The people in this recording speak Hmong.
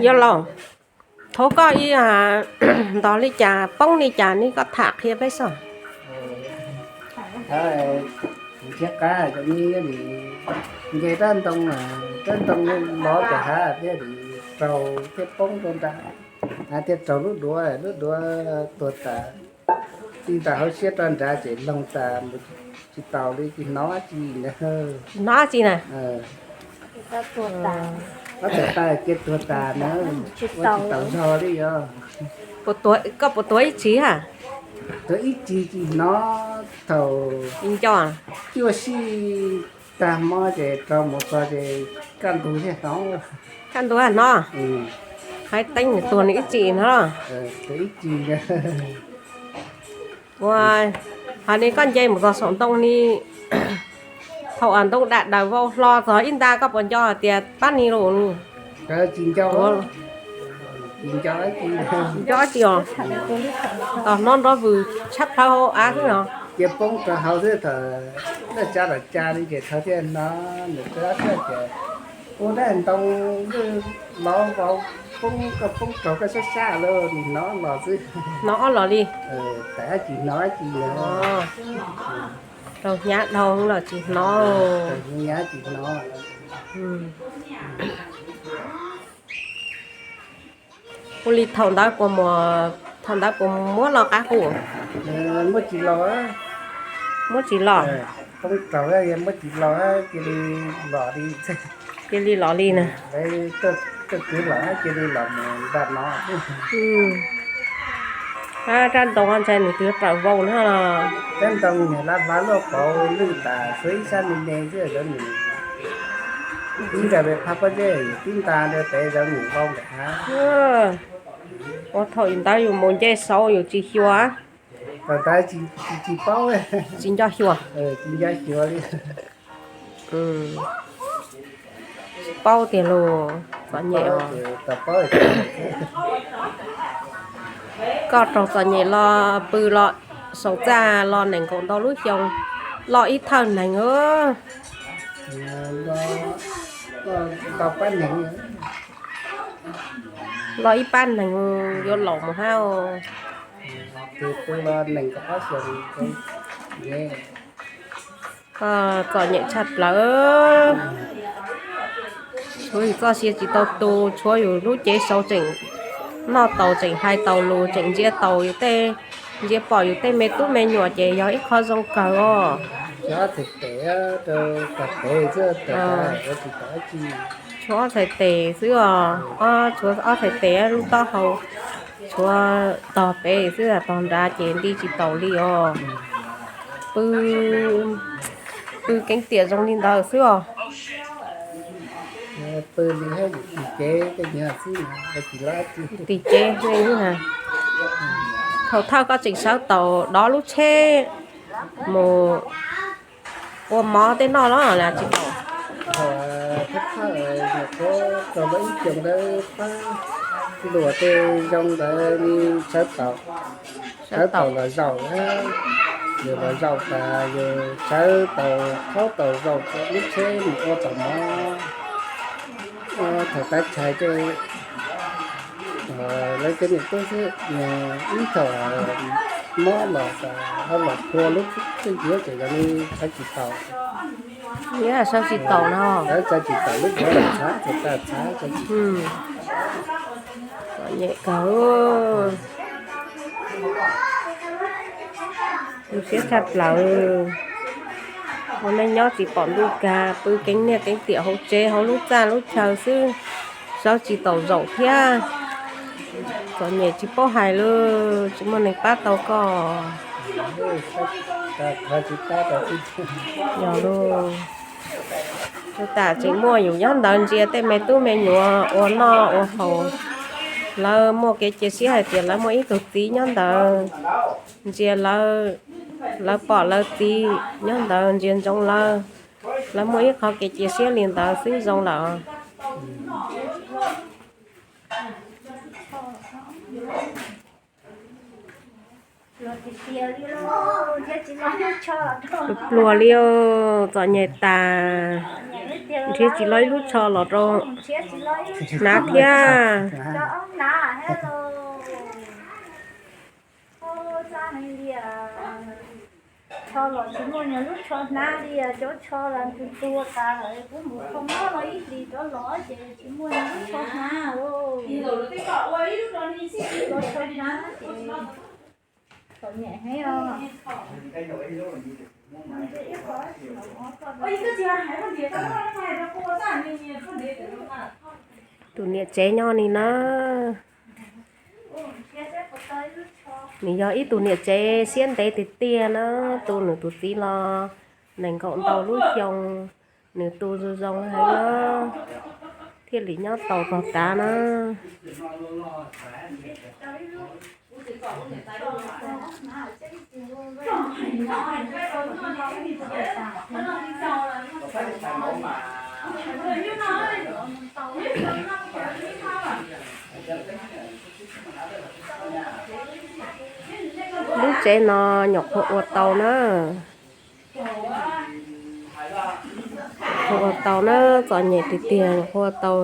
Yog los, thov koj ib, ntog li cas poob li cas ne koj tham qhia peb xwb. Nce rab ntoo, rab ntoo lov ces hav thiaj li raug thiaj poob rau nrad, thiaj raug lub duav, lub duav tuag tas. Tij tas hauv siab rau nrad ces loog tas mus tsis taus li, tsis hnov dab tsi na. Tsis hnov dab tsi na. Ob txhais tais cia tuag tas na, ua tsis taus zog li os. Koj puas tuag ib txhis a? Tuag ib txhis tsis hnov, thaum nco cuaj sij tag hmo ces rau mus txog ces kaj ntug thiaj hnov. Kaj ntug hnov. Hais teeb nws tuag nws ib txhis hnov. Ua, hais ne koj nce mus txog saum ntoo ni, thaum ntoo dam daws vau hlo txog ib nta koj puas nco hais tias pab ni lus? Nco dab tsi os, tos hnov nrov vwm tshab plawv hauv av xwb no. Cia poob rau hauv xwb, thaum laj tsa los tsa li ces thaum thiaj hnov nws rov qab tias ua dab ntoo lwj lov vau poob, koj poob raug koj sab sab lawm nim no los xwb. Hnov ob los li. Tais dab tsi hnov dab tsi lawm. Raug hnyav dhau los tsis hnov. Hnyav tsis hnov. Ua li thaum ntawd puas, thaum ntawd puas muab los qab hu? Muab tsis los. Muab tsis los. Poob raug muab tsis los, cia li los li. Cia li los li na. Tuaj kwv los cia li los mus nram no. Rab ntoo ntshai nws twb raws vau na. Rab ntoo niag laj hlav luaj pauv lwj tas, suav ib sab me me xwb, zawv nws tib nraws pem phab pob zeb, tib nta nraws pem zawv nws vau nram hav. Ua thaum ntawd yus mus nce saud yus tsis xyuas. Thaum ntawd tsis paub, tsis nco xyuas, tsis nco xyuas li. Tsis paub tiag los txom nyem. Koj raug txom nyem los pw los saum txaj los nees nkaum ntau lub xyoo, loj ib thawj neeg. Loj ib pab neeg yuav laus mus hab. Koj txom nyem tshaj plaws. Tshuav yus txoj sia tsis tau tu, tshuav yus lub cev saud tseem noj taus, tseem hais taus lus, tseem ntsia taus yus tej, ntsia pom yus tej me tub me nyuam ces yog ib qho zoo kawg os. Tshuav ob txhais tes xwb os, tshuav ob txhais tes lub taub hau, tshuav tog pem xwb, tog nrad ces nti tsis taus li os. Pw, pw keeb tiam zoo li ntawd xwb os. Tim cev, thaum thawj koj tseem sawv taus dov lub tsheb mus ua mov tej noj los tsis taus. Thaum ib xyoos ntawd pab luam tej zoo ntawd sawv taus, sawv taus los zaum, yus los zaum tas yus sawv taus, thaub taus zaum lub tsheb mus ua taus mov. Thaum tav tshais tej lawv cov niam tub xwb, ib thaum mob los tas ho los phua lub tsheb nciab ces yog li sawv tsis taus. Sawv tsis taus no, sawv tsis taus lub tsheb, txhav txhav. Txom nyem kawg. Tu siab tshaj plaws. Ua neej nyob tsis pom ntuj kag, pw keeb niaj keeb tiam hauv tsev hauv lub txaj lub chaw xwb, sawv tsis taus zaum thiab. Txom nyem tsis paub hais li, tsis muaj neeg pab tau koj. Yog li, tsuas tam tseem muaj yus nyob ntawd ntsia tej me tub me nyuam ua noj ua haus, lawv muaj kev cia siab hais tias lawv muaj ib tug txiv nyob ntawd, ntsia lawv, lawv pom lawv txiv nyob ntawd ntsia ntsoov lawv, lawv muaj ib qho kev cia siab li ntawd xwb zoo lawm. Pluag li os, txom nyem tas, nrhiav tsis loj ib lub tsho los rau hnav thiab. Tsho los tsis muaj nws lub tsho hnav li, cov tsho los ntuag tuag tas lawm, kuv mus kho mob los ib hlis rov los ces tsis muaj nws lub tsho hnav. Los tsho hnav ces txom nyem heev os. Tus niam tsev nyob ni na, nws yog ib tug niam tsev siab ntev tiag tiag na, tu nws tus txiv los nees nkaum ntau lub xyoo, nws tu zoo zoo heev na, thiaj li nyob tau tog tav na. Lub tsev no nyuam qhuav ua tau na, qhuav ua tau na, txom nyem tiag tiag, nyuam qhuav ua tau.